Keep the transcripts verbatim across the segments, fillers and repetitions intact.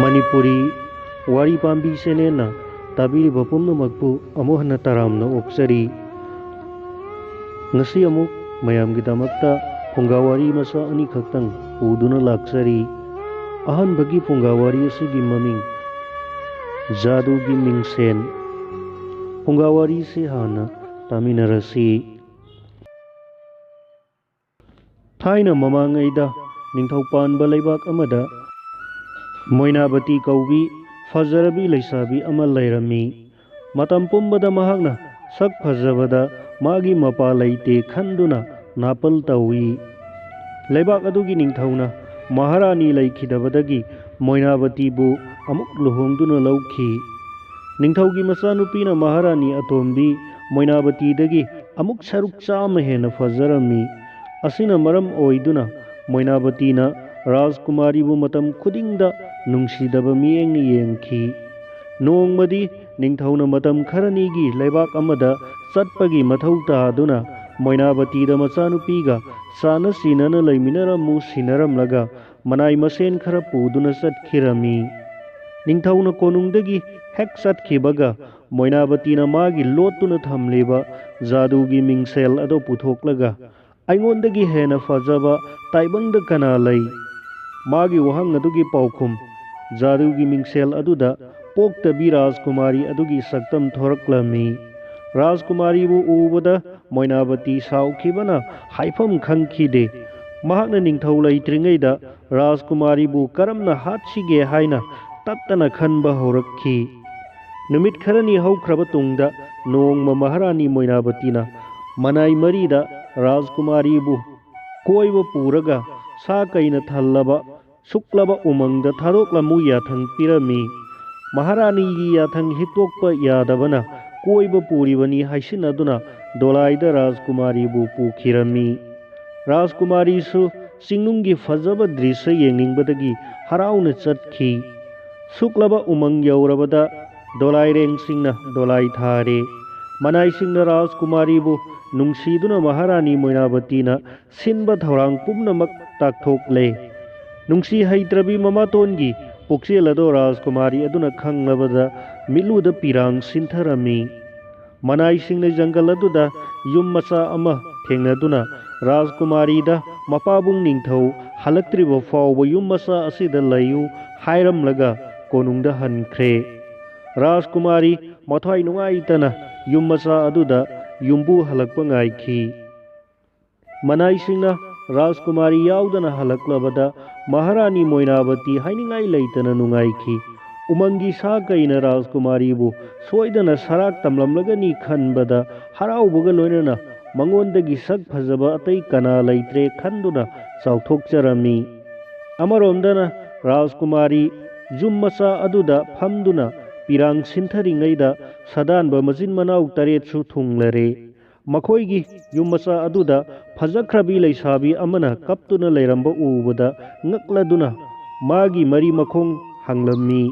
ꯃꯅꯤꯄꯨꯔꯤ ꯋꯥꯔꯤ ꯄꯥꯝꯕꯤ ꯆꯦꯅꯦꯜꯅ ꯇꯥꯕꯤꯔꯤꯕ ꯄꯨꯝꯅꯃꯛꯄꯨ ꯑꯃꯨꯛ ꯍꯟꯅ ꯇꯔꯥꯝꯅ ꯑꯣꯛꯆꯔꯤ꯫ ꯉꯁꯤ ꯑꯃꯨꯛ ꯃꯌꯥꯝꯒꯤꯗꯃꯛꯇ ꯐꯨꯡꯒꯥ ꯋꯥꯔꯤ ꯃꯆꯥ ꯑꯅꯤꯈꯛꯇꯪ ꯄꯨꯗꯨꯅ ꯂꯥꯛꯆꯔꯤ꯫ ꯑꯍꯥꯟꯕꯒꯤ ꯐꯨꯡꯒꯥ ꯋꯥꯔꯤ ꯑꯁꯤꯒꯤ ꯃꯃꯤꯡ ꯖꯥꯗꯨꯒꯤ ꯃꯤꯡꯁꯦꯟ꯫ ꯐꯨꯡꯒꯥ ꯋꯥꯔꯤꯁꯤ ꯍꯥꯟꯅ ꯇꯥꯃꯤꯟꯅꯔꯁꯤ꯫ ꯊꯥꯏꯅ ꯃꯃꯥꯡꯉꯩꯗ ꯅꯤꯡꯊꯧ ꯄꯥꯟꯕ ꯂꯩꯕꯥꯛ ꯑꯃꯗ ꯃꯣꯏꯅꯥꯕꯇꯤ ꯀꯧꯕꯤ ꯐꯖꯔꯕꯤ ꯂꯩꯁꯥꯕꯤ ꯑꯃ ꯂꯩꯔꯝꯃꯤ꯫ ꯃꯇꯝ ꯄꯨꯝꯕꯗ ꯃꯍꯥꯛꯅ ꯁꯛ ꯐꯖꯕꯗ ꯃꯥꯒꯤ ꯃꯄꯥ ꯂꯩꯇꯦ ꯈꯟꯗꯨꯅ ꯅꯥꯄꯜ ꯇꯧꯏ꯫ ꯂꯩꯕꯥꯛ ꯑꯗꯨꯒꯤ ꯅꯤꯡꯊꯧꯅ ꯃꯍꯥꯔꯥꯅꯤ ꯂꯩꯈꯤꯗꯕꯗꯒꯤ ꯃꯣꯏꯅꯥꯕꯇꯤꯕꯨ ꯑꯃꯨꯛ ꯂꯨꯍꯣꯡꯗꯨꯅ ꯂꯧꯈꯤ꯫ ꯅꯤꯡꯊꯧꯒꯤ ꯃꯆꯥꯅꯨꯄꯤꯅ ꯃꯍꯥꯔꯥꯅꯤ ꯑꯇꯣꯝꯕꯤ ꯃꯣꯏꯅꯥꯕꯇꯤꯗꯒꯤ ꯑꯃꯨꯛ ꯁꯔꯨꯛ ꯆꯥꯝꯃ ꯍꯦꯟꯅ ꯐꯖꯔꯝꯃꯤ꯫ ꯑꯁꯤꯅ ꯃꯔꯝ ꯑꯣꯏꯗꯨꯅ ꯃꯣꯏꯅꯥꯕꯇꯤꯅ ꯔꯥꯖꯀꯨꯃꯥꯔꯤꯕꯨ ꯃꯇꯝ ꯈꯨꯗꯤꯡꯗ ꯅꯨꯡꯁꯤꯗꯕ ꯃꯤꯠꯌꯦꯡꯅ ꯌꯦꯡꯈꯤ꯫ ꯅꯣꯡꯃꯗꯤ ꯅꯤꯡꯊꯧꯅ ꯃꯇꯝ ꯈꯔꯅꯤꯒꯤ ꯂꯩꯕꯥꯛ ꯑꯃꯗ ꯆꯠꯄꯒꯤ ꯃꯊꯧ ꯇꯥꯗꯨꯅ ꯃꯣꯏꯅꯥꯕꯇꯤꯗ ꯃꯆꯥꯅꯨꯄꯤꯒ ꯆꯥꯅ ꯁꯤꯟꯅꯅ ꯂꯩꯃꯤꯟꯅꯔꯝꯃꯨ ꯁꯤꯟꯅꯔꯝꯂꯒ ꯃꯅꯥꯏ ꯃꯁꯦꯟ ꯈꯔ ꯄꯨꯗꯨꯅ ꯆꯠꯈꯤꯔꯝꯃꯤ꯫ ꯅꯤꯡꯊꯧꯅ ꯀꯣꯅꯨꯡꯗꯒꯤ ꯍꯦꯛ ꯆꯠꯈꯤꯕꯒ ꯃꯣꯏꯅꯥꯕꯇꯤꯅ ꯃꯥꯒꯤ ꯂꯣꯠꯇꯨꯅ ꯊꯝꯂꯤꯕ ꯖꯥꯗꯨꯒꯤ ꯃꯤꯡꯁꯦꯜ ꯑꯗꯨ ꯄꯨꯊꯣꯛꯂꯒ "ꯑꯩꯉꯣꯟꯗꯒꯤ ꯍꯦꯟꯅ ꯐꯖꯕ ꯇꯥꯏꯕꯪꯗ ꯀꯅꯥ ꯂꯩ?" ꯃꯥꯒꯤ ꯋꯥꯍꯪ ꯑꯗꯨꯒꯤ ꯄꯥꯎꯈꯨꯝ ꯖꯥꯗꯨꯒꯤ ꯃꯤꯡꯁꯦꯜ ꯑꯗꯨꯗ ꯄꯣꯛꯇꯕꯤ ꯔꯥꯖꯀꯨꯃꯥꯔꯤ ꯑꯗꯨꯒꯤ ꯁꯛꯇꯝ ꯊꯣꯔꯛꯂꯝꯃꯤ꯫ ꯔꯥꯖꯀꯨꯃꯥꯔꯤꯕꯨ ꯎꯕꯗ ꯃꯣꯏꯅꯥꯕꯇꯤ ꯁꯥꯎꯈꯤꯕꯅ ꯍꯥꯏꯐꯝ ꯈꯪꯈꯤꯗꯦ꯫ ꯃꯍꯥꯛꯅ ꯅꯤꯡꯊꯧ ꯂꯩꯇ꯭ꯔꯤꯉꯩꯗ ꯔꯥꯖꯀꯨꯃꯥꯔꯤꯕꯨ ꯀꯔꯝꯅ ꯍꯥꯠꯁꯤꯒꯦ ꯍꯥꯏꯅ ꯇꯠꯇꯅ ꯈꯟꯕ ꯍꯧꯔꯛꯈꯤ꯫ ꯅꯨꯃꯤꯠ ꯈꯔꯅꯤ ꯍꯧꯈ꯭ꯔꯕ ꯇꯨꯡꯗ ꯅꯣꯡꯃ ꯃꯍꯥꯔꯥꯅꯤ ꯃꯣꯏꯅꯥꯕꯇꯤꯅ ꯃꯅꯥꯏ ꯃꯔꯤꯗ ꯔꯥꯖꯀꯨꯃꯥꯔꯤꯕꯨ ꯀꯣꯏꯕ ꯄꯨꯔꯒ ꯁꯥ ꯀꯩꯅ ꯊꯜꯂꯕ ꯁꯨꯛꯂꯕ ꯎꯃꯪꯗ ꯊꯥꯗꯣꯛꯂꯝꯃꯨ ꯌꯥꯊꯪ ꯄꯤꯔꯝꯃꯤ꯫ ꯃꯍꯥꯔꯥꯅꯤꯒꯤ ꯌꯥꯊꯪ ꯍꯤꯛꯇꯣꯛꯄ ꯌꯥꯗꯕꯅ ꯀꯣꯏꯕ ꯄꯨꯔꯤꯕꯅꯤ ꯍꯥꯏꯁꯤꯟꯅꯗꯨꯅ ꯗꯣꯂꯥꯏꯗ ꯔꯥꯖꯀꯨꯃꯥꯔꯤꯕꯨ ꯄꯨꯈꯤꯔꯝꯃꯤ꯫ ꯔꯥꯖꯀꯨꯃꯥꯔꯤꯁꯨ ꯆꯤꯡꯅꯨꯡꯒꯤ ꯐꯖꯕ ꯗ꯭ꯔꯤꯁ꯭ꯌ ꯌꯦꯡꯅꯤꯡꯕꯗꯒꯤ ꯍꯔꯥꯎꯅ ꯆꯠꯈꯤ꯫ ꯁꯨꯛꯂꯕ ꯎꯃꯪ ꯌꯧꯔꯕꯗ ꯗꯣꯂꯥꯏꯔꯦꯡꯁꯤꯡꯅ ꯗꯣꯂꯥꯏ ꯊꯥꯔꯦ꯫ ꯃꯅꯥꯏꯁꯤꯡꯅ ꯔꯥꯖꯀꯨꯃꯥꯔꯤꯕꯨ ꯅꯨꯡꯁꯤꯗꯨꯅ ꯃꯍꯥꯔꯥꯅꯤ ꯃꯣꯏꯅꯥꯕꯇꯤꯅ ꯁꯤꯟꯕ ꯊꯧꯔꯥꯡ ꯄꯨꯝꯅꯃꯛ ꯇꯥꯛꯊꯣꯛꯂꯦ꯫ ꯅꯨꯡꯁꯤ ꯍꯩꯇ꯭ꯔꯕꯤ ꯃꯃꯥꯇꯣꯟꯒꯤ ꯄꯨꯛꯆꯦꯜ ꯑꯗꯣ ꯔꯥꯖꯀꯨꯃꯥꯔꯤ ꯑꯗꯨꯅ ꯈꯪꯂꯕꯗ ꯃꯤꯠꯂꯨꯗ ꯄꯤꯔꯥꯡ ꯁꯤꯟꯊꯔꯝꯃꯤ꯫ ꯃꯅꯥꯏꯁꯤꯡꯅ ꯖꯪꯒꯜ ꯑꯗꯨꯗ ꯌꯨꯝ ꯃꯆꯥ ꯑꯃ ꯊꯦꯡꯅꯗꯨꯅ ꯔꯥꯖꯀꯨꯃꯥꯔꯤꯗ ꯃꯄꯥꯕꯨꯡ ꯅꯤꯡꯊꯧ ꯍꯜꯂꯛꯇ꯭ꯔꯤꯕ ꯐꯥꯎꯕ ꯌꯨꯝ ꯃꯆꯥ ꯑꯁꯤꯗ ꯂꯩꯌꯨ ꯍꯥꯏꯔꯝꯂꯒ ꯀꯣꯅꯨꯡꯗ ꯍꯟꯈ꯭ꯔꯦ꯫ ꯔꯥꯖꯀꯨꯃꯥꯔꯤ ꯃꯊ꯭ꯋꯥꯏ ꯅꯨꯡꯉꯥꯏꯇꯅ ꯌꯨꯝ ꯃꯆꯥ ꯑꯗꯨꯗ ꯌꯨꯝꯕꯨ ꯍꯜꯂꯛꯄ ꯉꯥꯏꯈꯤ꯫ ꯃꯅꯥꯏꯁꯤꯡꯅ ꯔꯥꯖꯀꯨꯃꯥꯔꯤ ꯌꯥꯎꯗꯅ ꯍꯜꯂꯛꯂꯕꯗ ꯃꯍꯥꯔꯥꯅꯤ ꯃꯣꯏꯅꯥꯕꯇꯤ ꯍꯥꯏꯅꯤꯡꯉꯥꯏ ꯂꯩꯇꯅ ꯅꯨꯡꯉꯥꯏꯈꯤ꯫ ꯎꯃꯪꯒꯤ ꯁꯥ ꯀꯩꯅ ꯔꯥꯖꯀꯨꯃꯥꯔꯤꯕꯨ ꯁꯣꯏꯗꯅ ꯁꯔꯥꯛ ꯇꯝꯂꯝꯂꯒꯅꯤ ꯈꯟꯕꯗ ꯍꯔꯥꯎꯕꯒ ꯂꯣꯏꯅꯅ ꯃꯉꯣꯟꯗꯒꯤ ꯁꯛ ꯐꯖꯕ ꯑꯇꯩ ꯀꯅꯥ ꯂꯩꯇ꯭ꯔꯦ ꯈꯟꯗꯨꯅ ꯆꯥꯎꯊꯣꯛꯆꯔꯝꯃꯤ꯫ ꯑꯃꯔꯣꯝꯗꯅ ꯔꯥꯖꯀꯨꯃꯥꯔꯤ ꯌꯨꯝ ꯃꯆꯥ ꯑꯗꯨꯗ ꯐꯝꯗꯨꯅ ꯄꯤꯔꯥꯡ ꯁꯤꯟꯊꯔꯤꯉꯩꯗ ꯁꯥꯗꯥꯟꯕ ꯃꯆꯤꯟ ꯃꯅꯥꯎ ꯇꯔꯦꯠꯁꯨ ꯊꯨꯡꯂꯔꯦ꯫ ꯃꯈꯣꯏꯒꯤ ꯌꯨꯝ ꯃꯆꯥ ꯑꯗꯨꯗ ꯐꯖꯈ꯭ꯔꯕꯤ ꯂꯩꯁꯥꯕꯤ ꯑꯃꯅ ꯀꯞꯇꯨꯅ ꯂꯩꯔꯝꯕ ꯎꯕꯗ ꯉꯛꯂꯗꯨꯅ ꯃꯥꯒꯤ ꯃꯔꯤ ꯃꯈꯣꯡ ꯍꯪꯂꯝꯃꯤ꯫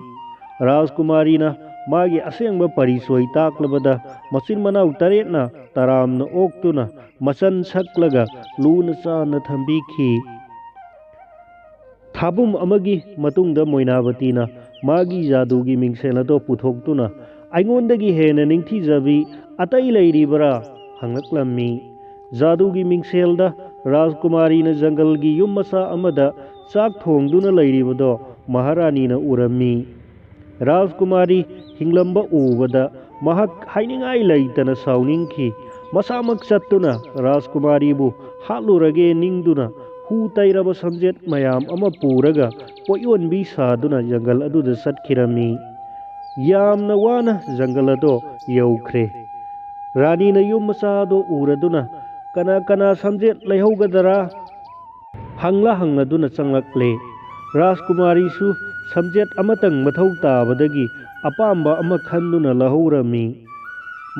ꯔꯥꯖꯀꯨꯃꯥꯔꯤꯅ ꯃꯥꯒꯤ ꯑꯁꯦꯡꯕ ꯄꯔꯤꯆꯣꯏ ꯇꯥꯛꯂꯕꯗ ꯃꯆꯤꯟ ꯃꯅꯥꯎ ꯇꯔꯦꯠꯅ ꯇꯔꯥꯝꯅ ꯑꯣꯛꯇꯨꯅ ꯃꯆꯟ ꯁꯛꯂꯒ ꯂꯨꯅ ꯆꯥꯟꯅ ꯊꯝꯕꯤꯈꯤ꯫ ꯊꯥꯕꯨꯝ ꯑꯃꯒꯤ ꯃꯇꯨꯡꯗ ꯃꯣꯏꯅꯥꯕꯇꯤꯅ ꯃꯥꯒꯤ ꯖꯥꯗꯨꯒꯤ ꯃꯤꯡꯁꯦꯜ ꯑꯗꯣ ꯄꯨꯊꯣꯛꯇꯨꯅ ꯑꯩꯉꯣꯟꯗꯒꯤ ꯍꯦꯟꯅ ꯅꯤꯡꯊꯤꯖꯕꯤ ꯑꯇꯩ ꯂꯩꯔꯤꯕꯔꯥ ꯍꯪꯂꯛꯂꯝꯃꯤ꯫ ꯖꯥꯗꯨꯒꯤ ꯃꯤꯡꯁꯦꯜꯗ ꯔꯥꯖꯀꯨꯃꯥꯔꯤꯅ ꯖꯪꯒꯜꯒꯤ ꯌꯨꯝ ꯃꯆꯥ ꯑꯃꯗ ꯆꯥꯛ ꯊꯣꯡꯗꯨꯅ ꯂꯩꯔꯤꯕꯗꯣ ꯃꯍꯥꯔꯥꯅꯤꯅ ꯎꯔꯝꯃꯤ꯫ ꯔꯥꯖꯀꯨꯃꯥꯔꯤ ꯍꯤꯡꯂꯝꯕ ꯎꯕꯗ ꯃꯍꯥꯛ ꯍꯥꯏꯅꯤꯡꯉꯥꯏ ꯂꯩꯇꯅ ꯁꯥꯎꯅꯤꯡꯈꯤ꯫ ꯃꯁꯥꯃꯛ ꯆꯠꯇꯨꯅ ꯔꯥꯖꯀꯨꯃꯥꯔꯤꯕꯨ ꯍꯥꯠꯂꯨꯔꯒꯦ ꯅꯤꯡꯗꯨꯅ ꯍꯨ ꯇꯩꯔꯕ ꯁꯝꯖꯦꯠ ꯃꯌꯥꯝ ꯑꯃ ꯄꯨꯔꯒ ꯄꯣꯠꯌꯣꯟꯕꯤ ꯁꯥꯗꯨꯅ ꯖꯪꯒꯜ ꯑꯗꯨꯗ ꯆꯠꯈꯤꯔꯝꯃꯤ꯫ ꯌꯥꯝꯅ ꯋꯥꯅ ꯖꯪꯒꯜ ꯑꯗꯣ ꯌꯧꯈ꯭ꯔꯦ꯫ ꯔꯥꯅꯤꯅ ꯌꯨꯝ ꯃꯆꯥ ꯑꯗꯣ ꯎꯔꯗꯨꯅ "ꯀꯅꯥ ꯀꯅꯥ ꯁꯝꯖꯦꯠ ꯂꯩꯍꯧꯒꯗꯔꯥ?" ꯍꯪꯂ ꯍꯪꯂꯗꯨꯅ ꯆꯪꯂꯛꯂꯦ꯫ ꯔꯥꯖꯀꯨꯃꯥꯔꯤꯁꯨ ꯁꯝꯖꯦꯠ ꯑꯃꯇꯪ ꯃꯊꯧ ꯇꯥꯕꯗꯒꯤ ꯑꯄꯥꯝꯕ ꯑꯃ ꯈꯟꯗꯨꯅ ꯂꯧꯍꯧꯔꯝꯃꯤ꯫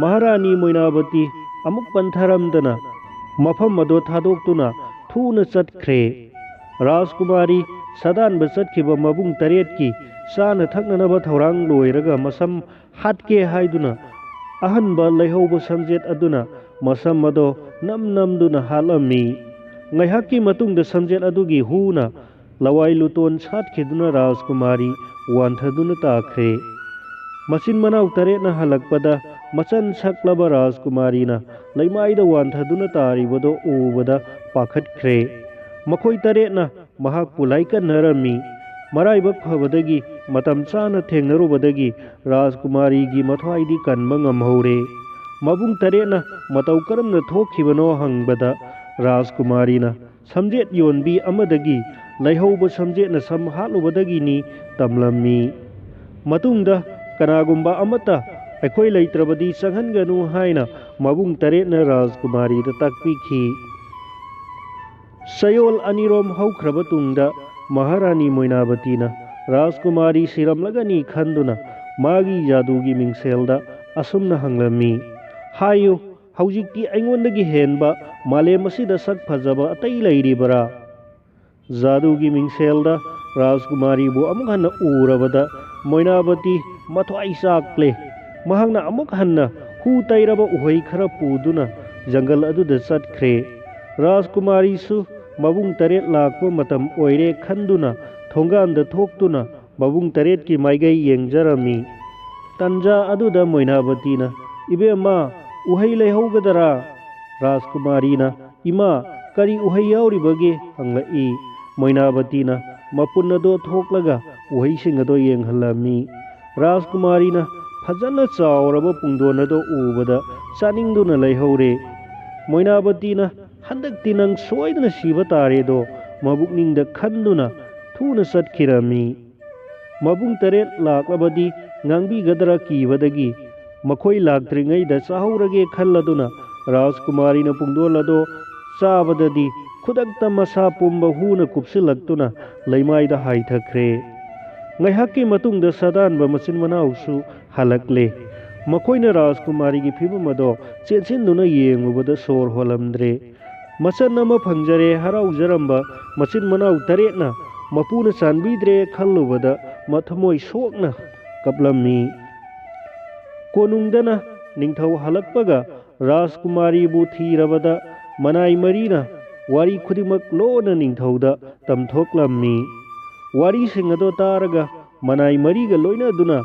ꯃꯍꯥꯔꯥꯅꯤ ꯃꯣꯏꯅꯥꯕꯇꯤ ꯑꯃꯨꯛ ꯄꯟꯊꯔꯝꯗꯅ ꯃꯐꯝ ꯑꯗꯣ ꯊꯥꯗꯣꯛꯇꯨꯅ ꯊꯨꯅ ꯆꯠꯈ꯭ꯔꯦ꯫ ꯔꯥꯖꯀꯨꯃꯥꯔꯤ ꯁꯥꯗꯥꯟꯕ ꯆꯠꯈꯤꯕ ꯃꯕꯨꯡ ꯇꯔꯦꯠꯀꯤ ꯆꯥꯅ ꯊꯛꯅꯅꯕ ꯊꯧꯔꯥꯡ ꯂꯣꯏꯔꯒ ꯃꯁꯝ ꯍꯥꯠꯀꯦ ꯍꯥꯏꯗꯨꯅ ꯑꯍꯟꯕ ꯂꯩꯍꯧꯕ ꯁꯝꯖꯦꯠ ꯑꯗꯨꯅ ꯃꯁꯝ ꯑꯗꯣ ꯅꯝ ꯅꯝꯗꯨꯅ ꯍꯥꯠꯂꯝꯃꯤ꯫ ꯉꯥꯏꯍꯥꯛꯀꯤ ꯃꯇꯨꯡꯗ ꯁꯝꯖꯦꯠ ꯑꯗꯨꯒꯤ ꯍꯨꯅ ꯂꯋꯥꯏ ꯂꯨꯇꯣꯟ ꯁꯥꯠꯈꯤꯗꯨꯅ ꯔꯥꯖꯀꯨꯃꯥꯔꯤ ꯋꯥꯟꯊꯗꯨꯅ ꯇꯥꯈ꯭ꯔꯦ꯫ ꯃꯆꯤꯟ ꯃꯅꯥꯎ ꯇꯔꯦꯠꯅ ꯍꯜꯂꯛꯄꯗ ꯃꯆꯟ ꯁꯛꯂꯕ ꯔꯥꯖꯀꯨꯃꯥꯔꯤꯅ ꯂꯩꯃꯥꯏꯗ ꯋꯥꯟꯊꯗꯨꯅ ꯇꯥꯔꯤꯕꯗꯣ ꯎꯕꯗ ꯄꯥꯈꯠꯈ꯭ꯔꯦ꯫ ꯃꯈꯣꯏ ꯇꯔꯦꯠꯅ ꯃꯍꯥꯛꯄꯨ ꯂꯥꯏꯀꯠꯅꯔꯝꯃꯤ꯫ ꯃꯔꯥꯏꯕꯛ ꯐꯕꯗꯒꯤ ꯃꯇꯝ ꯆꯥꯅ ꯊꯦꯡꯅꯔꯨꯕꯗꯒꯤ ꯔꯥꯖꯀꯨꯃꯥꯔꯤꯒꯤ ꯃꯊ꯭ꯋꯥꯏꯗꯤ ꯀꯟꯕ ꯉꯝꯍꯧꯔꯦ꯫ ꯃꯕꯨꯡ ꯇꯔꯦꯠꯅ ꯃꯇꯧ ꯀꯔꯝꯅ ꯊꯣꯛꯈꯤꯕꯅꯣ ꯍꯪꯕꯗ ꯔꯥꯖꯀꯨꯃꯥꯔꯤꯅ ꯁꯝꯖꯦꯠ ꯌꯣꯟꯕꯤ ꯑꯃꯗꯒꯤ ꯂꯩꯍꯧꯕ ꯁꯝꯖꯦꯠꯅ ꯁꯝ ꯍꯥꯠꯂꯨꯕꯗꯒꯤꯅꯤ ꯇꯝꯂꯝꯃꯤ꯫ ꯃꯇꯨꯡꯗ ꯀꯅꯥꯒꯨꯝꯕ ꯑꯃꯠꯇ ꯑꯩꯈꯣꯏ ꯂꯩꯇ꯭ꯔꯕꯗꯤ ꯆꯪꯍꯟꯒꯅꯨ ꯍꯥꯏꯅ ꯃꯕꯨꯡ ꯇꯔꯦꯠꯅ ꯔꯥꯖꯀꯨꯃꯥꯔꯤꯗ ꯇꯥꯛꯄꯤꯈꯤ꯫ ꯆꯌꯣꯜ ꯑꯅꯤꯔꯣꯝ ꯍꯧꯈ꯭ꯔꯕ ꯇꯨꯡꯗ ꯃꯍꯥꯔꯥꯅꯤ ꯃꯣꯏꯅꯥꯕꯇꯤꯅ ꯔꯥꯖꯀꯨꯃꯥꯔꯤ ꯁꯤꯔꯝꯂꯒꯅꯤ ꯈꯟꯗꯨꯅ ꯃꯥꯒꯤ ꯖꯥꯗꯨꯒꯤ ꯃꯤꯡꯁꯦꯜꯗ ꯑꯁꯨꯝꯅ ꯍꯪꯂꯝꯃꯤ, "ꯍꯥꯏꯌꯨ, ꯍꯧꯖꯤꯛꯇꯤ ꯑꯩꯉꯣꯟꯗꯒꯤ ꯍꯦꯟꯕ ꯃꯥꯂꯦꯝ ꯑꯁꯤꯗ ꯁꯛ ꯐꯖꯕ ꯑꯇꯩ ꯂꯩꯔꯤꯕꯔꯥ?" ꯖꯥꯗꯨꯒꯤ ꯃꯤꯡꯁꯦꯜꯗ ꯔꯥꯖꯀꯨꯃꯥꯔꯤꯕꯨ ꯑꯃꯨꯛ ꯍꯟꯅ ꯎꯔꯕꯗ ꯃꯣꯏꯅꯥꯕꯇꯤ ꯃꯊ꯭ꯋꯥꯏ ꯆꯥꯛꯂꯦ꯫ ꯃꯍꯥꯛꯅ ꯑꯃꯨꯛ ꯍꯟꯅ ꯍꯨ ꯇꯩꯔꯕ ꯎꯍꯩ ꯈꯔ ꯄꯨꯗꯨꯅ ꯖꯪꯒꯜ ꯑꯗꯨꯗ ꯆꯠꯈ꯭ꯔꯦ꯫ ꯔꯥꯖꯀꯨꯃꯥꯔꯤꯁꯨ ꯃꯕꯨꯡ ꯇꯔꯦꯠ ꯂꯥꯛꯄ ꯃꯇꯝ ꯑꯣꯏꯔꯦ ꯈꯟꯗꯨꯅ ꯊꯣꯡꯒꯥꯟꯗ ꯊꯣꯛꯇꯨꯅ ꯃꯕꯨꯡ ꯇꯔꯦꯠꯀꯤ ꯃꯥꯏꯀꯩ ꯌꯦꯡꯖꯔꯝꯃꯤ꯫ ꯇꯟꯖꯥ ꯑꯗꯨꯗ ꯃꯣꯏꯅꯥꯕꯇꯤꯅ, "ꯏꯕꯦꯝꯃ, ꯎꯍꯩ ꯂꯩꯍꯧꯒꯗꯔꯥ?" ꯔꯥꯖꯀꯨꯃꯥꯔꯤꯅ, "ꯏꯃꯥ, ꯀꯔꯤ ꯎꯍꯩ ꯌꯥꯎꯔꯤꯕꯒꯦ?" ꯍꯪꯂꯛꯏ꯫ ꯃꯣꯏꯅꯥꯕꯇꯤꯅ ꯃꯄꯨꯟ ꯑꯗꯣ ꯊꯣꯛꯂꯒ ꯎꯍꯩꯁꯤꯡ ꯑꯗꯣ ꯌꯦꯡꯍꯜꯂꯝꯃꯤ꯫ ꯔꯥꯖꯀꯨꯃꯥꯔꯤꯅ ꯐꯖꯅ ꯆꯥꯎꯔꯕ ꯄꯨꯡꯗꯣꯟ ꯑꯗꯣ ꯎꯕꯗ ꯆꯥꯅꯤꯡꯗꯨꯅ ꯂꯩꯍꯧꯔꯦ꯫ ꯃꯣꯏꯅꯥꯕꯇꯤꯅ, "ꯍꯟꯗꯛꯇꯤ ꯅꯪ ꯁꯣꯏꯗꯅ ꯁꯤꯕ ꯇꯥꯔꯦꯗꯣ" ꯃꯕꯨꯛꯅꯤꯡꯗ ꯈꯟꯗꯨꯅ ꯊꯨꯅ ꯆꯠꯈꯤꯔꯝꯃꯤ꯫ ꯃꯕꯨꯡ ꯇꯔꯦꯠ ꯂꯥꯛꯂꯕꯗꯤ ꯉꯥꯡꯕꯤꯒꯗ꯭ꯔꯥ ꯀꯤꯕꯗꯒꯤ ꯃꯈꯣꯏ ꯂꯥꯛꯇ꯭ꯔꯤꯉꯩꯗ ꯆꯥꯍꯧꯔꯒꯦ ꯈꯜꯂꯗꯨꯅ ꯔꯥꯖꯀꯨꯃꯥꯔꯤꯅ ꯄꯨꯡꯗꯣꯟ ꯑꯗꯣ ꯆꯥꯕꯗꯗꯤ ꯈꯨꯗꯛꯇ ꯃꯁꯥ ꯄꯨꯝꯕ ꯍꯨꯅ ꯀꯨꯞꯁꯤꯜꯂꯛꯇꯨꯅ ꯂꯩꯃꯥꯏꯗ ꯍꯥꯏꯊꯈ꯭ꯔꯦ꯫ ꯉꯥꯏꯍꯥꯛꯀꯤ ꯃꯇꯨꯡꯗ ꯁꯥꯗꯥꯟꯕ ꯃꯆꯤꯟ ꯃꯅꯥꯎꯁꯨ ꯍꯜꯂꯛꯂꯦ꯫ ꯃꯈꯣꯏꯅ ꯔꯥꯖꯀꯨꯃꯥꯔꯤꯒꯤ ꯐꯤꯕꯝ ꯑꯗꯣ ꯆꯦꯟꯁꯤꯟꯗꯨꯅ ꯌꯦꯡꯂꯨꯕꯗ ꯁꯣꯔ ꯍꯣꯜꯂꯝꯗ꯭ꯔꯦ꯫ ꯃꯆꯟ ꯑꯃ ꯐꯪꯖꯔꯦ ꯍꯔꯥꯎꯖꯔꯝꯕ ꯃꯆꯤꯟ ꯃꯅꯥꯎ ꯇꯔꯦꯠꯅ ꯃꯄꯨꯅ ꯆꯥꯟꯕꯤꯗ꯭ꯔꯦ ꯈꯜꯂꯨꯕꯗ ꯃꯊꯃꯣꯏ ꯁꯣꯛꯅ ꯀꯞꯂꯝꯃꯤ꯫ ꯀꯣꯅꯨꯡꯗꯅ ꯅꯤꯡꯊꯧ ꯍꯜꯂꯛꯄꯒ ꯔꯥꯖꯀꯨꯃꯥꯔꯤꯕꯨ ꯊꯤꯔꯕꯗ ꯃꯅꯥꯏ ꯃꯔꯤꯅ ꯋꯥꯔꯤ ꯈꯨꯗꯤꯡꯃꯛ ꯂꯣꯟꯅ ꯅꯤꯡꯊꯧꯗ ꯇꯝꯊꯣꯛꯂꯝꯃꯤ꯫ ꯋꯥꯔꯤꯁꯤꯡ ꯑꯗꯣ ꯇꯥꯔꯒ ꯃꯅꯥꯏ ꯃꯔꯤꯒ ꯂꯣꯏꯅꯗꯨꯅ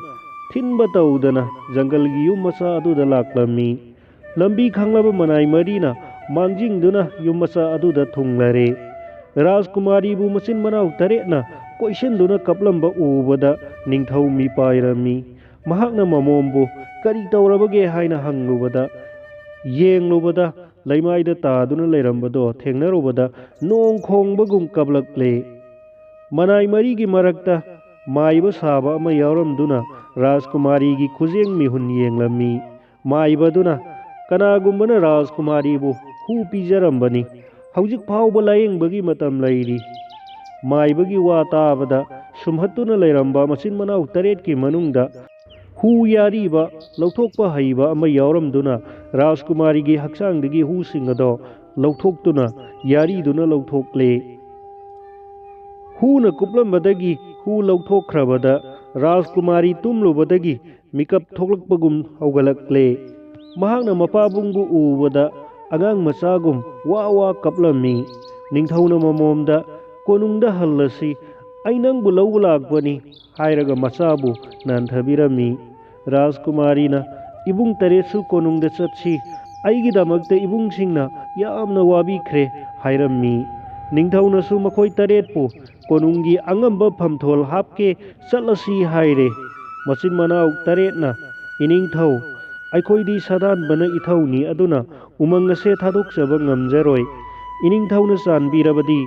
ꯊꯤꯟꯕ ꯇꯧꯗꯅ ꯖꯪꯒꯜꯒꯤ ꯌꯨꯝ ꯃꯆꯥ ꯑꯗꯨꯗ ꯂꯥꯛꯂꯝꯃꯤ꯫ ꯂꯝꯕꯤ ꯈꯪꯂꯕ ꯃꯅꯥꯏ ꯃꯔꯤꯅ ꯃꯥꯡꯖꯤꯡꯗꯨꯅ ꯌꯨꯝ ꯃꯆꯥ ꯑꯗꯨꯗ ꯊꯨꯡꯂꯔꯦ꯫ ꯔꯥꯖꯀꯨꯃꯥꯔꯤꯕꯨ ꯃꯆꯤꯟ ꯃꯅꯥꯎ ꯇꯔꯦꯠꯅ ꯀꯣꯏꯁꯤꯟꯗꯨꯅ ꯀꯞꯂꯝꯕ ꯎꯕꯗ ꯅꯤꯡꯊꯧ ꯃꯤꯄꯥꯏꯔꯝꯃꯤ꯫ ꯃꯍꯥꯛꯅ ꯃꯃꯣꯝꯕꯨ "ꯀꯔꯤ ꯇꯧꯔꯕꯒꯦ?" ꯍꯥꯏꯅ ꯍꯪꯂꯨꯕꯗ, ꯌꯦꯡꯂꯨꯕꯗ ꯂꯩꯃꯥꯏꯗ ꯇꯥꯗꯨꯅ ꯂꯩꯔꯝꯕꯗꯣ ꯊꯦꯡꯅꯔꯨꯕꯗ ꯅꯣꯡ ꯈꯣꯡꯕꯒꯨꯝ ꯀꯞꯂꯛꯂꯦ꯫ ꯃꯅꯥꯏ ꯃꯔꯤꯒꯤ ꯃꯔꯛꯇ ꯃꯥꯏꯕ ꯁꯥꯕ ꯑꯃ ꯌꯥꯎꯔꯝꯗꯨꯅ ꯔꯥꯖꯀꯨꯃꯥꯔꯤꯒꯤ ꯈꯨꯖꯦꯡ ꯃꯤꯍꯨꯟ ꯌꯦꯡꯂꯝꯃꯤ꯫ ꯃꯥꯏꯕꯗꯨꯅ, "ꯀꯅꯥꯒꯨꯝꯕꯅ ꯔꯥꯖꯀꯨꯃꯥꯔꯤꯕꯨ ꯍꯨ ꯄꯤꯖꯔꯝꯕꯅꯤ꯫ ꯍꯧꯖꯤꯛ ꯐꯥꯎꯕ ꯂꯥꯌꯦꯡꯕꯒꯤ ꯃꯇꯝ ꯂꯩꯔꯤ꯫" ꯃꯥꯏꯕꯒꯤ ꯋꯥ ꯇꯥꯕꯗ ꯁꯨꯝꯍꯠꯇꯨꯅ ꯂꯩꯔꯝꯕ ꯃꯆꯤꯟ ꯃꯅꯥꯎ ꯇꯔꯦꯠꯀꯤ ꯃꯅꯨꯡꯗ ꯍꯨ ꯌꯥꯔꯤꯕ ꯂꯧꯊꯣꯛꯄ ꯍꯩꯕ ꯑꯃ ꯌꯥꯎꯔꯝꯗꯨꯅ ꯔꯥꯖꯀꯨꯃꯥꯔꯤꯒꯤ ꯍꯛꯆꯥꯡꯗꯒꯤ ꯍꯨꯁꯤꯡ ꯑꯗꯣ ꯂꯧꯊꯣꯛꯇꯨꯅ ꯌꯥꯔꯤꯗꯨꯅ ꯂꯧꯊꯣꯛꯂꯦ꯫ ꯍꯨꯅ ꯀꯨꯞꯂꯝꯕꯗꯒꯤ ꯍꯨ ꯂꯧꯊꯣꯛꯈ꯭ꯔꯕꯗ ꯔꯥꯖꯀꯨꯃꯥꯔꯤ ꯇꯨꯝꯂꯨꯕꯗꯒꯤ ꯃꯤꯀꯞ ꯊꯣꯛꯂꯛꯄꯒꯨꯝ ꯍꯧꯒꯠꯂꯛꯂꯦ꯫ ꯃꯍꯥꯛꯅ ꯃꯄꯥꯕꯨꯡꯕꯨ ꯎꯕꯗ ꯑꯉꯥꯡ ꯃꯆꯥꯒꯨꯝ ꯋꯥ ꯋꯥ ꯀꯞꯂꯝꯃꯤ꯫ ꯅꯤꯡꯊꯧꯅ ꯃꯃꯣꯝꯗ, "ꯀꯣꯅꯨꯡꯗ ꯍꯜꯂꯁꯤ, ꯑꯩ ꯅꯪꯕꯨ ꯂꯧꯕ ꯂꯥꯛꯄꯅꯤ" ꯍꯥꯏꯔꯒ ꯃꯆꯥꯕꯨ ꯅꯥꯟꯊꯕꯤꯔꯝꯃꯤ꯫ ꯔꯥꯖꯀꯨꯃꯥꯔꯤꯅ, "ꯏꯕꯨꯡ ꯇꯔꯦꯠꯁꯨ ꯀꯣꯅꯨꯡꯗ ꯆꯠꯁꯤ, ꯑꯩꯒꯤꯗꯃꯛꯇ ꯏꯕꯨꯡꯁꯤꯡꯅ ꯌꯥꯝꯅ ꯋꯥꯕꯤꯈ꯭ꯔꯦ" ꯍꯥꯏꯔꯝꯃꯤ꯫ ꯅꯤꯡꯊꯧꯅꯁꯨ ꯃꯈꯣꯏ ꯇꯔꯦꯠꯄꯨ ꯀꯣꯅꯨꯡꯒꯤ ꯑꯉꯝꯕ ꯐꯝꯊꯣꯜ ꯍꯥꯞꯀꯦ ꯆꯠꯂꯁꯤ ꯍꯥꯏꯔꯦ꯫ ꯃꯆꯤꯟ ꯃꯅꯥꯎ ꯇꯔꯦꯠꯅ, "ꯏꯅꯤꯡꯊꯧ, ꯑꯩꯈꯣꯏꯗꯤ ꯁꯥꯗꯥꯟꯕꯅ ꯏꯊꯧꯅꯤ, ꯑꯗꯨꯅ ꯎꯃꯪ ꯑꯁꯦ ꯊꯥꯗꯣꯛꯆꯕ ꯉꯝꯖꯔꯣꯏ꯫ ꯏꯅꯤꯡꯊꯧꯅ ꯆꯥꯟꯕꯤꯔꯕꯗꯤ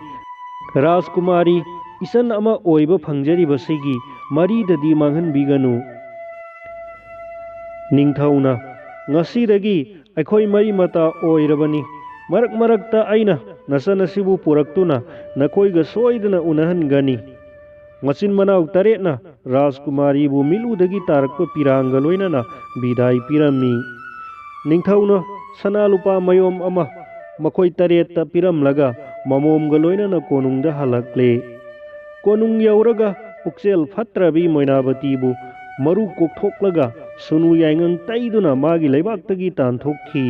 ꯔꯥꯖꯀꯨꯃꯥꯔꯤ ꯏꯆꯟ ꯑꯃ ꯑꯣꯏꯕ ꯐꯪꯖꯔꯤꯕꯁꯤꯒꯤ ꯃꯔꯤꯗꯗꯤ ꯃꯥꯡꯍꯟꯕꯤꯒꯅꯨ꯫" ꯅꯤꯡꯊꯧꯅ, "ꯉꯁꯤꯗꯒꯤ ꯑꯩꯈꯣꯏ ꯃꯔꯤ ꯃꯇꯥ ꯑꯣꯏꯔꯕꯅꯤ꯫ ꯃꯔꯛ ꯃꯔꯛꯇ ꯑꯩꯅ ꯅꯆꯟ ꯑꯁꯤꯕꯨ ꯄꯨꯔꯛꯇꯨꯅ ꯅꯈꯣꯏꯒ ꯁꯣꯏꯗꯅ ꯎꯅꯍꯟꯒꯅꯤ꯫" ꯃꯆꯤꯟ ꯃꯅꯥꯎ ꯇꯔꯦꯠꯅ ꯔꯥꯖꯀꯨꯃꯥꯔꯤꯕꯨ ꯃꯤꯠꯂꯨꯗꯒꯤ ꯇꯥꯔꯛꯄ ꯄꯤꯔꯥꯡꯒ ꯂꯣꯏꯅꯅ ꯕꯤꯗꯥꯏ ꯄꯤꯔꯝꯃꯤ꯫ ꯅꯤꯡꯊꯧꯅ ꯁꯅꯥ ꯂꯨꯄꯥ ꯃꯌꯣꯝ ꯑꯃ ꯃꯈꯣꯏ ꯇꯔꯦꯠꯇ ꯄꯤꯔꯝꯂꯒ ꯃꯃꯣꯝꯒ ꯂꯣꯏꯅꯅ ꯀꯣꯅꯨꯡꯗ ꯍꯜꯂꯛꯂꯦ꯫ ꯀꯣꯅꯨꯡ ꯌꯧꯔꯒ ꯄꯨꯛꯆꯦꯜ ꯐꯠꯇ꯭ꯔꯕꯤ ꯃꯣꯏꯅꯥꯕꯇꯤꯕꯨ ꯃꯔꯨ ꯀꯣꯛꯊꯣꯛꯂꯒ ꯁꯨꯅꯨ ꯌꯥꯏꯉꯪ ꯇꯩꯗꯨꯅ ꯃꯥꯒꯤ ꯂꯩꯕꯥꯛꯇꯒꯤ ꯇꯥꯟꯊꯣꯛꯈꯤ꯫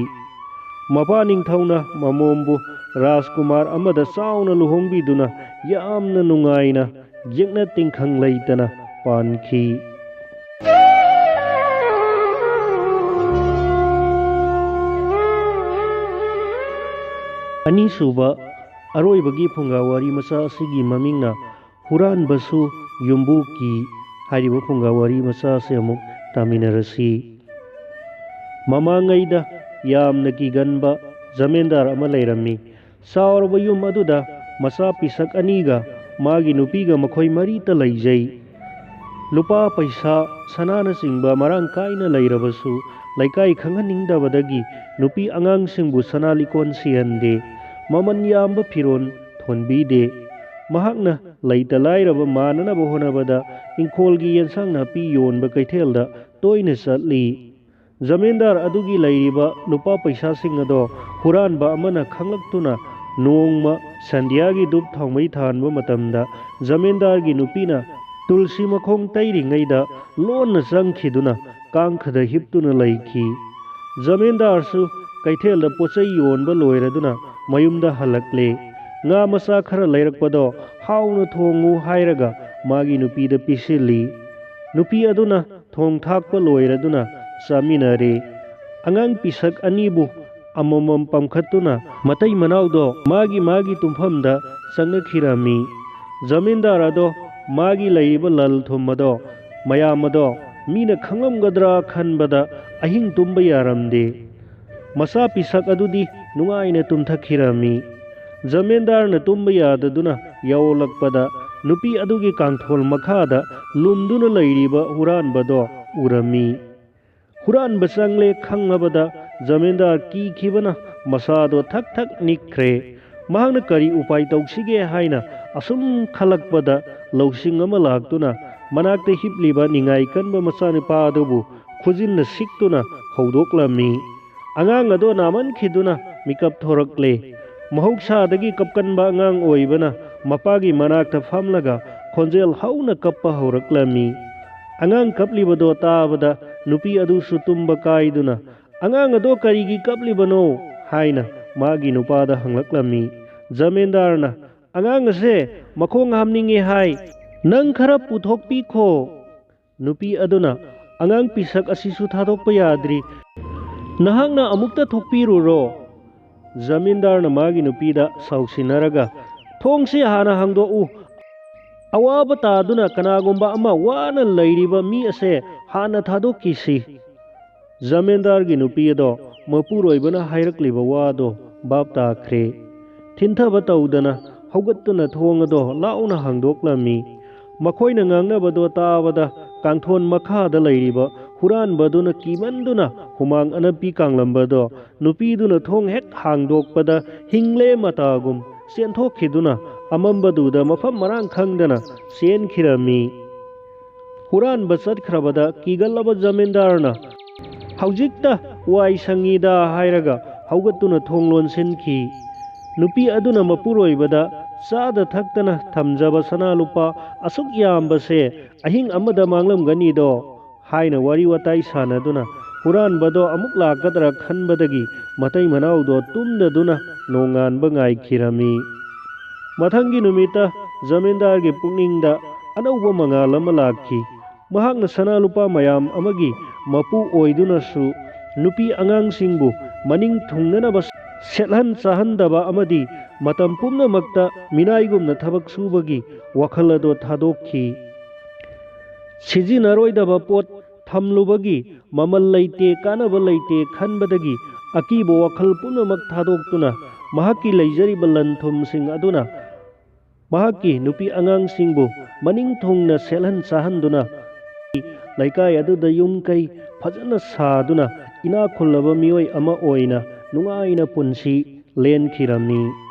ꯃꯄꯥ ꯅꯤꯡꯊꯧꯅ ꯃꯃꯣꯝꯕꯨ ꯔꯥꯖꯀꯨꯃꯥꯔ ꯑꯃꯗ ꯆꯥꯎꯅ ꯂꯨꯍꯣꯡꯕꯤꯗꯨꯅ ꯌꯥꯝꯅ ꯅꯨꯡꯉꯥꯏꯅ, ꯌꯦꯛꯅ ꯇꯤꯡꯈꯪ ꯂꯩꯇꯅ ꯄꯥꯟꯈꯤ꯫ ꯑꯅꯤꯁꯨꯕ, ꯑꯔꯣꯏꯕꯒꯤ ꯐꯨꯡꯒꯥ ꯋꯥꯔꯤ ꯃꯆꯥ ꯑꯁꯤꯒꯤ ꯃꯃꯤꯡꯅ ꯍꯨꯔꯥꯟꯕꯁꯨ ꯌꯨꯝꯕꯨ ꯀꯤ꯫ ꯍꯥꯏꯔꯤꯕ ꯐꯨꯡꯒꯥ ꯋꯥꯔꯤ ꯃꯆꯥ ꯑꯁꯤ ꯑꯃꯨꯛ ꯇꯥꯃꯤꯟꯅꯔꯁꯤ꯫ ꯃꯃꯥꯡꯉꯩꯗ ꯌꯥꯝꯅ ꯀꯤꯒꯟꯕ ꯖꯃꯦꯟꯗꯥꯔ ꯑꯃ ꯂꯩꯔꯝꯃꯤ꯫ ꯆꯥꯎꯔꯕ ꯌꯨꯝ ꯑꯗꯨꯗ ꯃꯆꯥ ꯄꯤꯁꯛ ꯑꯅꯤꯒ ꯃꯥꯒꯤ ꯅꯨꯄꯤꯒ ꯃꯈꯣꯏ ꯃꯔꯤꯇ ꯂꯩꯖꯩ꯫ ꯂꯨꯄꯥ ꯄꯩꯁꯥ, ꯁꯅꯥꯅꯆꯤꯡꯕ ꯃꯔꯥꯡ ꯀꯥꯏꯅ ꯂꯩꯔꯕꯁꯨ, ꯂꯩꯀꯥꯏ ꯈꯪꯍꯟꯅꯤꯡꯗꯕꯗꯒꯤ ꯅꯨꯄꯤ ꯑꯉꯥꯡꯁꯤꯡꯕꯨ ꯁꯅꯥ ꯂꯤꯀꯣꯟ ꯁꯤꯍꯟꯗꯦ, ꯃꯃꯜ ꯌꯥꯝꯕ ꯐꯤꯔꯣꯜ ꯊꯣꯟꯕꯤꯗꯦ꯫ ꯃꯍꯥꯛꯅ ꯂꯩꯇ ꯂꯥꯏꯔꯕ ꯃꯥꯟꯅꯅꯕ ꯍꯣꯠꯅꯕꯗ ꯏꯪꯈꯣꯜꯒꯤ ꯌꯦꯟꯁꯥꯡ ꯅꯥꯄꯤ ꯌꯣꯟꯕ ꯀꯩꯊꯦꯜꯗ ꯇꯣꯏꯅ ꯆꯠꯂꯤ꯫ ꯖꯃꯤꯟꯗꯥꯔ ꯑꯗꯨꯒꯤ ꯂꯩꯔꯤꯕ ꯂꯨꯄꯥ ꯄꯩꯁꯥꯁꯤꯡ ꯑꯗꯣ ꯍꯨꯔꯥꯟꯕ ꯑꯃꯅ ꯈꯪꯂꯛꯇꯨꯅ, ꯅꯣꯡꯃ ꯁꯟꯙ꯭ꯌꯥꯒꯤ ꯙꯨꯞ ꯊꯥꯎꯃꯩ ꯊꯥꯟꯕ ꯃꯇꯝꯗ ꯖꯃꯤꯟꯗꯥꯔꯒꯤ ꯅꯨꯄꯤꯅ ꯇꯨꯜꯁꯤ ꯃꯈꯣꯡ ꯇꯩꯔꯤꯉꯩꯗ ꯂꯣꯟꯅ ꯆꯪꯈꯤꯗꯨꯅ ꯀꯥꯡꯈꯗ ꯍꯤꯞꯇꯨꯅ ꯂꯩꯈꯤ꯫ ꯖꯃꯤꯟꯗꯥꯔꯁꯨ ꯀꯩꯊꯦꯜꯗ ꯄꯣꯠꯆꯩ ꯌꯣꯟꯕ ꯂꯣꯏꯔꯗꯨꯅ ꯃꯌꯨꯝꯗ ꯍꯜꯂꯛꯂꯦ꯫ ꯉꯥ ꯃꯆꯥ ꯈꯔ ꯂꯩꯔꯛꯄꯗꯣ ꯍꯥꯎꯅ ꯊꯣꯡꯉꯨ ꯍꯥꯏꯔꯒ ꯃꯥꯒꯤ ꯅꯨꯄꯤꯗ ꯄꯤꯁꯤꯜꯂꯤ꯫ ꯅꯨꯄꯤ ꯑꯗꯨꯅ ꯊꯣꯡ ꯊꯥꯛꯄ ꯂꯣꯏꯔꯗꯨꯅ ꯆꯥꯃꯤꯟꯅꯔꯦ꯫ ꯑꯉꯥꯡ ꯄꯤꯁꯛ ꯑꯅꯤꯕꯨ ꯑꯃꯃꯝ ꯄꯝꯈꯠꯇꯨꯅ ꯃꯇꯩ ꯃꯅꯥꯎꯗꯣ ꯃꯥꯒꯤ ꯃꯥꯒꯤ ꯇꯨꯝꯐꯝꯗ ꯆꯪꯅꯈꯤꯔꯝꯃꯤ꯫ ꯖꯃꯤꯟꯗꯥꯔ ꯑꯗꯣ ꯃꯥꯒꯤ ꯂꯩꯔꯤꯕ ꯂꯜ ꯊꯨꯝ ꯑꯗꯣ, ꯃꯌꯥꯝ ꯑꯗꯣ ꯃꯤꯅ ꯈꯪꯂꯝꯒꯗ꯭ꯔꯥ ꯈꯟꯕꯗ ꯑꯍꯤꯡ ꯇꯨꯝꯕ ꯌꯥꯔꯝꯗꯦ꯫ ꯃꯆꯥ ꯄꯤꯁꯛ ꯑꯗꯨꯗꯤ ꯅꯨꯡꯉꯥꯏꯅ ꯇꯨꯝꯊꯈꯤꯔꯝꯃꯤ꯫ ꯖꯃꯤꯟꯗꯥꯔꯅ ꯇꯨꯝꯕ ꯌꯥꯗꯗꯨꯅ ꯌꯥꯑꯣꯂꯛꯄꯗ ꯅꯨꯄꯤ ꯑꯗꯨꯒꯤ ꯀꯥꯡꯊꯣꯜ ꯃꯈꯥꯗ ꯂꯨꯝꯗꯨꯅ ꯂꯩꯔꯤꯕ ꯍꯨꯔꯥꯟꯕꯗꯣ ꯎꯔꯝꯃꯤ꯫ ꯍꯨꯔꯥꯟꯕ ꯆꯪꯂꯦ ꯈꯪꯂꯕꯗ ꯖꯃꯤꯟꯗꯥꯔ ꯀꯤꯈꯤꯕꯅ ꯃꯁꯥꯗꯣ ꯊꯛ ꯊꯛ ꯅꯤꯛꯈ꯭ꯔꯦ꯫ ꯃꯍꯥꯛꯅ ꯀꯔꯤ ꯎꯄꯥꯏ ꯇꯧꯁꯤꯒꯦ ꯍꯥꯏꯅ ꯑꯁꯨꯝ ꯈꯜꯂꯛꯄꯗ ꯂꯧꯁꯤꯡ ꯑꯃ ꯂꯥꯛꯇꯨꯅ ꯃꯅꯥꯛꯇ ꯍꯤꯞꯂꯤꯕ ꯅꯤꯡꯉꯥꯏ ꯀꯟꯕ ꯃꯆꯥꯅꯨꯄꯥ ꯑꯗꯨꯕꯨ ꯈꯨꯖꯤꯟꯅ ꯁꯤꯛꯇꯨꯅ ꯍꯧꯗꯣꯛꯂꯝꯃꯤ꯫ ꯑꯉꯥꯡ ꯑꯗꯣ ꯅꯥꯃꯟꯈꯤꯗꯨꯅ ꯃꯤꯀꯞ ꯊꯣꯔꯛꯂꯦ꯫ ꯃꯍꯧꯁꯥꯗꯒꯤ ꯀꯞꯀꯟꯕ ꯑꯉꯥꯡ ꯑꯣꯏꯕꯅ ꯃꯄꯥꯒꯤ ꯃꯅꯥꯛꯇ ꯐꯝꯂꯒ ꯈꯣꯟꯖꯦꯜ ꯍꯧꯅ ꯀꯞꯄ ꯍꯧꯔꯛꯂꯝꯃꯤ꯫ ꯑꯉꯥꯡ ꯀꯞꯂꯤꯕꯗꯣ ꯇꯥꯕꯗ ꯅꯨꯄꯤ ꯑꯗꯨꯁꯨ ꯇꯨꯝꯕ ꯀꯥꯏꯗꯨꯅ, "ꯑꯉꯥꯡ ꯑꯗꯣ ꯀꯔꯤꯒꯤ ꯀꯞꯂꯤꯕꯅꯣ?" ꯍꯥꯏꯅ ꯃꯥꯒꯤ ꯅꯨꯄꯥꯗ ꯍꯪꯂꯛꯂꯝꯃꯤ꯫ ꯖꯃꯤꯟꯗꯥꯔꯅ, "ꯑꯉꯥꯡ ꯑꯁꯦ ꯃꯈꯣꯡ ꯍꯥꯝꯅꯤꯡꯉꯦ ꯍꯥꯏ, ꯅꯪ ꯈꯔ ꯄꯨꯊꯣꯛꯄꯤꯈꯣ"꯫ ꯅꯨꯄꯤ ꯑꯗꯨꯅ, "ꯑꯉꯥꯡ ꯄꯤꯁꯛ ꯑꯁꯤꯁꯨ ꯊꯥꯗꯣꯛꯄ ꯌꯥꯗ꯭ꯔꯤ, ꯅꯍꯥꯛꯅ ꯑꯃꯨꯛꯇ ꯊꯣꯛꯄꯤꯔꯨꯔꯣ"꯫ ꯖꯃꯤꯟꯗꯥꯔꯅ ꯃꯥꯒꯤ ꯅꯨꯄꯤꯗ ꯁꯥꯎꯁꯤꯟꯅꯔꯒ, "ꯊꯣꯡꯁꯤ ꯍꯥꯟꯅ ꯍꯥꯡꯗꯣꯛꯎ, ꯑꯋꯥꯕ ꯇꯥꯗꯨꯅ ꯀꯅꯥꯒꯨꯝꯕ ꯑꯃ ꯋꯥꯅ ꯂꯩꯔꯤꯕ ꯃꯤ ꯑꯁꯦ ꯍꯥꯟꯅ ꯊꯥꯗꯣꯛꯈꯤꯁꯤ"꯫ ꯖꯃꯤꯟꯗꯥꯔꯒꯤ ꯅꯨꯄꯤ ꯑꯗꯣ ꯃꯄꯨꯔꯣꯏꯕꯅ ꯍꯥꯏꯔꯛꯂꯤꯕ ꯋꯥꯗꯣ ꯚꯥꯞ ꯇꯥꯈ꯭ꯔꯦ꯫ ꯊꯤꯟꯊꯕ ꯇꯧꯗꯅ ꯍꯧꯒꯠꯇꯨꯅ ꯊꯣꯡ ꯑꯗꯣ ꯂꯥꯎꯅ ꯍꯥꯡꯗꯣꯛꯂꯝꯃꯤ꯫ ꯃꯈꯣꯏꯅ ꯉꯥꯡꯅꯕꯗꯣ ꯇꯥꯕꯗ ꯀꯥꯡꯊꯣꯟ ꯃꯈꯥꯗ ꯂꯩꯔꯤꯕ ꯍꯨꯔꯥꯟꯕꯗꯨꯅ ꯀꯤꯃꯟꯗꯨꯅ ꯍꯨꯃꯥꯡ ꯑꯅꯞꯄꯤ ꯀꯥꯡꯂꯝꯕꯗꯣ ꯅꯨꯄꯤꯗꯨꯅ ꯊꯣꯡ ꯍꯦꯛ ꯍꯥꯡꯗꯣꯛꯄꯗ ꯍꯤꯡꯂꯦ ꯃꯇꯥꯒꯨꯝ ꯆꯦꯟꯊꯣꯛꯈꯤꯗꯨꯅ ꯑꯃꯝꯕꯗꯨꯗ ꯃꯐꯝ ꯃꯔꯥꯡ ꯈꯪꯗꯅ ꯆꯦꯟꯈꯤꯔꯝꯃꯤ꯫ ꯍꯨꯔꯥꯟꯕ ꯆꯠꯈ꯭ꯔꯕꯗ ꯀꯤꯒꯜꯂꯕ ꯖꯃꯤꯟꯗꯥꯔꯅ, "ꯍꯧꯖꯤꯛꯇ ꯋꯥꯏ ꯁꯪꯉꯤꯗ" ꯍꯥꯏꯔꯒ ꯍꯧꯒꯠꯇꯨꯅ ꯊꯣꯡ ꯂꯣꯟꯁꯤꯟꯈꯤ꯫ ꯅꯨꯄꯤ ꯑꯗꯨꯅ ꯃꯄꯨꯔꯣꯏꯕꯗ, "ꯆꯥꯗ ꯊꯛꯇꯅ ꯊꯝꯖꯕ ꯁꯅꯥ ꯂꯨꯄꯥ ꯑꯁꯨꯛ ꯌꯥꯝꯕꯁꯦ ꯑꯍꯤꯡ ꯑꯃꯗ ꯃꯥꯡꯂꯝꯒꯅꯤꯗꯣ" ꯍꯥꯏꯅ ꯋꯥꯔꯤ ꯋꯥꯇꯥꯏ ꯁꯥꯟꯅꯗꯨꯅ ꯍꯨꯔꯥꯟꯕꯗꯣ ꯑꯃꯨꯛ ꯂꯥꯛꯀꯗ꯭ꯔꯥ ꯈꯟꯕꯗꯒꯤ ꯃꯇꯩ ꯃꯅꯥꯎꯗꯣ ꯇꯨꯝꯗꯗꯨꯅ ꯅꯣꯡꯉꯥꯟꯕ ꯉꯥꯏꯈꯤꯔꯝꯃꯤ꯫ ꯃꯊꯪꯒꯤ ꯅꯨꯃꯤꯠꯇ ꯖꯃꯤꯟꯗꯥꯔꯒꯤ ꯄꯨꯛꯅꯤꯡꯗ ꯑꯅꯧꯕ ꯃꯉꯥꯜ ꯑꯃ ꯂꯥꯛꯈꯤ꯫ ꯃꯍꯥꯛꯅ ꯁꯅꯥ ꯂꯨꯄꯥ ꯃꯌꯥꯝ ꯑꯃꯒꯤ ꯃꯄꯨ ꯑꯣꯏꯗꯨꯅꯁꯨ ꯅꯨꯄꯤ ꯑꯉꯥꯡꯁꯤꯡꯕꯨ ꯃꯅꯤꯡ ꯊꯨꯡꯅꯅꯕ ꯁꯦꯠꯍꯟ ꯆꯥꯍꯟꯗꯕ ꯑꯃꯗꯤ ꯃꯇꯝ ꯄꯨꯝꯅꯃꯛꯇ ꯃꯤꯅꯥꯏꯒꯨꯝꯅ ꯊꯕꯛ ꯁꯨꯕꯒꯤ ꯋꯥꯈꯜ ꯑꯗꯣ ꯊꯥꯗꯣꯛꯈꯤ꯫ ꯁꯤꯖꯤꯟꯅꯔꯣꯏꯗꯕ ꯄꯣꯠ ꯊꯝꯂꯨꯕꯒꯤ ꯃꯃꯜ ꯂꯩꯇꯦ, ꯀꯥꯟꯅꯕ ꯂꯩꯇꯦ ꯈꯟꯕꯗꯒꯤ ꯑꯀꯤꯕ ꯋꯥꯈꯜ ꯄꯨꯝꯅꯃꯛ ꯊꯥꯗꯣꯛꯇꯨꯅ ꯃꯍꯥꯛꯀꯤ ꯂꯩꯖꯔꯤꯕ ꯂꯟ ꯊꯨꯝꯁꯤꯡ ꯑꯗꯨꯅ ꯃꯍꯥꯛꯀꯤ ꯅꯨꯄꯤ ꯑꯉꯥꯡꯁꯤꯡꯕꯨ ꯃꯅꯤꯡ ꯊꯨꯡꯅ ꯁꯦꯠꯍꯟ ꯆꯥꯍꯟꯗꯨꯅ ꯂꯩꯀꯥꯏ ꯑꯗꯨꯗ ꯌꯨꯝ ꯀꯩ ꯐꯖꯅ ꯁꯥꯗꯨꯅ ꯏꯅꯥꯛ ꯈꯨꯜꯂꯕ ꯃꯤꯑꯣꯏ ꯑꯃ ꯑꯣꯏꯅ ꯅꯨꯡꯉꯥꯏꯅ ꯄꯨꯟꯁꯤ ꯂꯦꯟꯈꯤꯔꯝꯃꯤ꯫